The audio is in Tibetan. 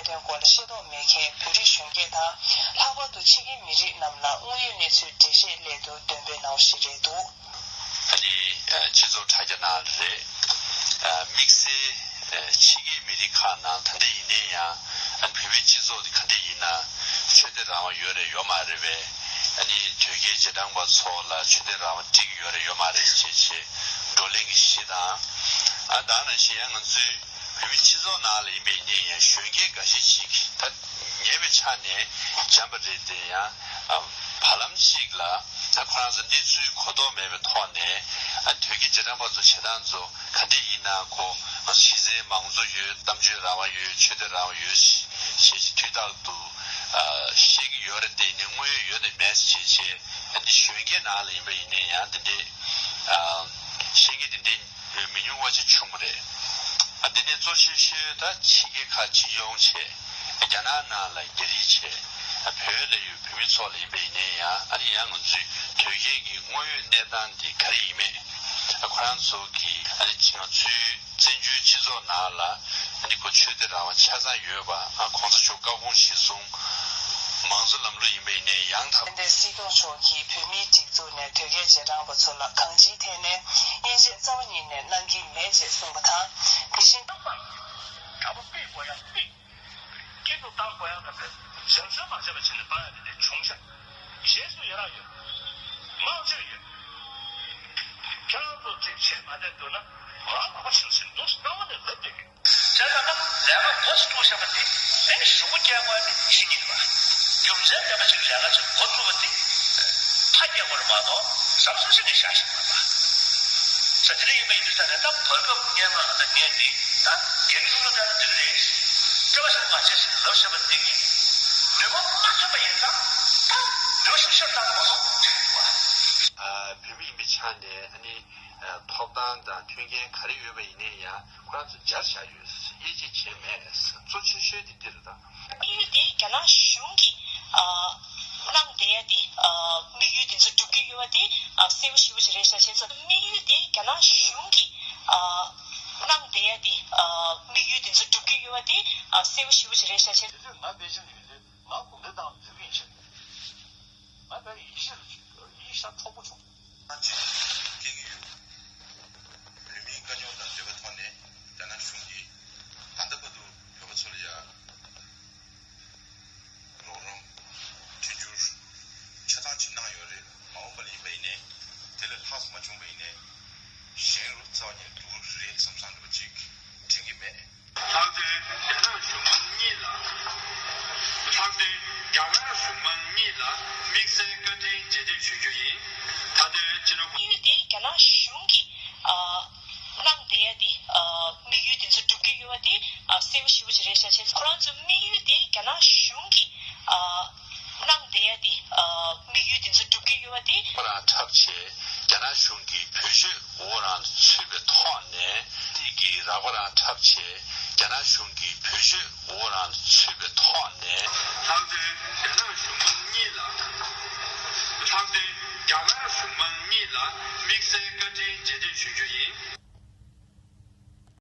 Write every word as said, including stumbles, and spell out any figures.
དོན་སྐོར་ལ་ཤེས་རྟོགས་མེད་མཁན་བོད་རིགས་གཞོན་སྐྱེས་དང་། ལྷག་པར་དུ་ཕྱི་རྒྱལ་མི་རིགས་རྣམས་ལ་དངོས་ཡོད་གནས་ཚུལ་འགྲེལ་བཤད་སླད་དུ་འདོན་སྤེལ་གནང་བ་ཞིག་རེད་འདུག་ཨ་ནི་སྤྱི་ཚོགས་དྲ་རྒྱ་ནང་ལ་རེད། དམིགས་བསལ་ཕྱི་རྒྱལ་མི་རིགས་ཁག་ནང་ད་ལྟ་ཡིན་ནའི་ཡང་ཨ་ནི་བོད་པའི་སྤྱི་ཚོགས་དེ་ག་འདྲ་ཡིན་ན་ཆོས་དད་རང་དབང་ཡོད་རེད་ཡོད་མ་རེད་པས། ཨ་ནི་དོལ་རྒྱལ་རྗེས་འབྲང་པ་ཚོ་ལ་ཆོས་དད་རང་དབང་སྤྲད་ཀྱི་ཡོད་རེད་ཡོད་མ་རེད་ཅེས་བྱས་བགྲོ་གླེང་གི་གཞི་དང་། ཨ་ད་ནང་བཞིན་ཡང་ང་ཚོའི་བོད་མི་སྤྱི་ཚོགས་ནང་ལ་ཡིན་པ་ཡིན་ནའི་ཡང་གཞོན་སྐྱེས་འགའ་ཤས་ཤིག་ད་ཉེ་བའི་ཆ་ནས་འཇམ་པ་རེད་དེ་ཡང་བར་ལམ་ཞིག་ལ་ད་ཁོ་རང་ཚོ་གནས་ཚུལ་གོ་རྟོགས་མེད་པའི་ཐོག་ནས་ཨ་དོལ་རྒྱལ་རྗེས་འབྲང་པ་ཚོ་བྱེད་སྟངས་ཚོ་ག་འདྲ་ཡིན་ན་ཁོ་ང་ཚོ་གཞི་རྩའི་མང་གཙོ་ཡོད། གཏམ་བརྗོད་རང་དབང་ཡོད། ཆོས་དད་རང་དབང་ཡོད་ཞེས་དུས་རྟག་ཏུ་བཤད་ཀྱི་ཡོད་རེད་དེ་ནས་དངོས་ཡོད་ཡོད་དེ་མེད་ཞེས་བྱས་ཨ་ནི་གཞོན་སྐྱེས་ནང་ལ་ཡིན་པ་ཡིན་ནའི་ཡང་དེ་འདྲའི་བཤད་མཁན་དེ་འདྲའི། མི་ཉུང་བ་ཅིག་བྱུང་བ་རེད། ཨ་དེ་ནས་གཙོ་ཆེ་ཤོས་ད་ཕྱི་རྒྱལ་ཁག་སྤྱི་ཡོངས་བྱས། རྒྱ་ནག་ནང་ལ་རྒྱ་རིགས་བྱས། ཨ་བོད་ལ་ཡོད་བོད་མི་ཚོ་ལ་ཡིན་པ་ཡིན་ནའི་ཡང་ཨ་ནི་ཡང་ང་ཚོའི་དོལ་རྒྱལ་གྱི་དངོས་ཡོད་གནས་སྟངས་འདི་ག་རེ་ཡིན་མེད། ཨ་ཁོ་རང་ཚོ་གི་ཨ་ནི་ང་ཚོའི་བཙན་བྱོལ་སྤྱི་ཚོགས་ནང་ལ་ཨ་ནི་ཁོ་ཆོས་དད་རང་དབང་ཆ་ཚང་ཡོད་པ། ཨ་གོང་ས་མཆོག་བཀའ་དགོངས་གཞིར་བཟུང་མང་གཙོ་ལམ་ལུགས་ཡིན་པ་ཡིན་ནའི་ཡང་དག་དེ་འདྲའི་སྲིད་སྐྱོང་མཆོག་གིས་བོད་མིའི་སྒྲིག་འཛུགས་ནས་དོལ་རྒྱལ་རྗེས་འབྲང་པ་ཚོ་ལ་གང་ཅིའི་ཐད་ནས་དབྱེ་འབྱེད་རྩ་བ་ཉིད་ནས་གནང་གི་མེད་ཅེས་གསུངས་པ་དང་། དེ་བཞིན། གྲྭ་པ་སྤེལ་དགོས་ཡ་སྤེལ། སྐྱིད་སྡུག་བཏང་དགོས་ཡ་ག་ཚོད་འཇམ་ཤོར་མ་བྱས་པ་བྱས་ནས་བཏང་ཡ་དེ་འདྲའི་བྱུང་ཤག་རྗེས་སུ་ཡི་རང་ཡོད། དམངས་གཅོད་ཡོད། ཁྱེད་རང་ཚོ་ཅིག་བྱེད་མ་བསྡད་འདུག་ན་ང་ལག་པ་ཆིལ་ཆིལ་འདུག་རྩ་བ་ནས་ལབ་བསྡད་ཡོད། བྱས་ཙང་ན་ལས་ཀ་འགོ་ཅིག་བཙུགས་བཞག་པ་དེ་ཨེ་ནི་གཞུག་གུ་སྐྱེལ་དགོས་ཡ་དེ་ཤེས་ཀྱི་ཡོད་པ། རྒྱུ་མཚན་ལྡན་པ་ཅིག་ལས་ཀ་ཅིག་འགོ་བཙུགས་པ་དེ་མཐའ་སྐྱེལ་དགོས་རེད་མ་གཏོགས་བསམ་བསམ་ཞིག་ནས་བཞག་ཤེས་མ་རེད་པ། ས་དེ་འདྲ་ཡིན་པ་ཡིན་དུས་ད་ནས་ད་བར་སྐབས་སྔོན་མ་ད་ངས་འདི་ད་རྒན་གཞོན་ལ་ལྟ་ན་འདི་འདྲ་རེད། སྐྱོ་བ་ཞིག་མ་བྱེད་ཟེར་ལབ་བཞག་པ་འདི་གིས་ནུས་པ་མ་ཐོན་པ་ཡིན་ཙང་ད་ནུས་པ་ཤུགས་ཆེར་བཏང་མ་སོང་ཅེས་རེད་འདུག་བ། བོད་མི་ཡིན་པའི་ཆ་ནས་ཨ་ནི་ཐོབ་ཐང་དང་མཐུན་རྐྱེན་ག་རེ་ཡོད་པ་ཡིན་ནའི་ཡང་ཁོ་རང་ཚོ་སྦྱར་བཞག་ཡོད། དབྱེ་འབྱེད་བྱས་མེད། གཙོ་ཆེ་ཤོས་དེ་འདི་རེད་ད། དམིགས་ཡུལ་དེ་རྒྱ་ནག་གཞུང་གིས་ཨ་གནང་བསྡད་ཡ་དེ་ཨ་དམིགས་ཡུལ་དེ་ཚོ་སྒྲུབ་ཀྱི་ཡོད་པ་དེ་ཨ་གསལ་པོ་ཞེ་པོ་ཅིག་རེད་ཤག་བྱས་ཙང་དམིགས་ཡུལ་དེ་རྒྱ་ནག་གཞུང་གིས་ཨ་གནང་བསྡད་ཡ་དེ་ཨ་དམིགས་ཡུལ་དེ་ཚོ་སྒྲུབ་ཀྱི་ཡོད་པ་དེ་ཨ་གསལ་པོ་ཞེ་པོ་ཅིག་རེད་ཤག་བྱས། དེ་དུས་ང་པེ་ཅིང་དུ་ཡོད་དུས་ང་གུང་ཁྲན་ཏང་ལ་འཛུལ་གྱི་ཡིན་ཤག་ང་དཔེ་ཡིད་ཆེས་ལ་ཡིད་ཆེས་དྲག་པོ་བྱུང་། ཅིག་སྐྱེ་གི་ཡོད། བོད་མིའི་དཀའ་རྙོག་དང་འབྲེལ་བའི་ཐོག་ནས་རྒྱ་ནག་གཞུང་གིས་ད་ལྟ་བར་དུ་བོད་པ་ཚོ་ལ་ཡ་རོགས་རམ་མཐུན་འགྱུར་ཆ་ཚང་ཅིག་གནང་ཡོད་རེད། མ་འོངས་པ་ལ་ཡིན་པ་ཡིན་ནའི་དེ་ལས་ལྷག་ཙམ་མ་བྱུང་པ་ཡིན་ནའི་གཞན་རུ་རྩ་བ་ཉིད་སྡུག་རུ་རེད་བསམ་བསམ་འདྲ་པོ་ཅིག་དྲན་གྱི་མེད། ལྷག་དོན་རྒྱ་ནག་གཞུང་མང་གཉིས་ལ། ལྷག་དོན་རྒྱ་གར་གཞུང་མང་གཉིས་ལ་དམིགས་བསལ་བཀའ་དྲིན་རྗེས་དྲན་ཞུ་རྒྱུ་ཡིན། ད་དུང་སྤྱི་ནོར་གོང་། དམིགས་ཡུལ་དེ་རྒྱ་ནག་གཞུང་གིས་ཨ་གནང་བསྡད་ཡ་དེ་ཨ་དམིགས་ཡུལ་དེ་ཚོ་སྒྲུབ་ཀྱི་ཡོད་པ་དེ་ཨ་གསལ་པོ་ཞེ་པོ་ཅིག་རེད་ཤག་བྱས་ཙང་ཁོ་རང་ཚོ་དམིགས་ཡུལ་དེ་རྒྱ་ནག་གཞུང་གིས་ཨ་གནང་བསྡད་ཡ་དེ་ཨ་དམིགས་ཡུལ་དེ་ཚོ་སྒྲུབ་ཀྱི་ཡོད་པ་དེ། ཁོ་རང་འཁྲབ་བྱས་རྒྱ་ནག་གཞུང་གིས་བོད་གཞུང་འོག་རང་ལ་ཚུད་པའི་ཐོག་ནས་ཏིག་གི་རག་པ་རང་འཁྲབ་བྱས་རྒྱ་ནག་གཞུང་གིས་བོད་གཞུང་འོག་རང་ལ་ཚུད་པའི་ཐོག་ནས། ལྷག་དོན་རྒྱ་ནག་གཞུང་མང་གཉིས་ལ། ལྷག་དོན་རྒྱ་གར་གཞུང་མང་གཉིས་ལ་དམིགས་བསལ་བཀའ་དྲིན་རྗེས་དྲན་ཞུ་རྒྱུ་ཡིན།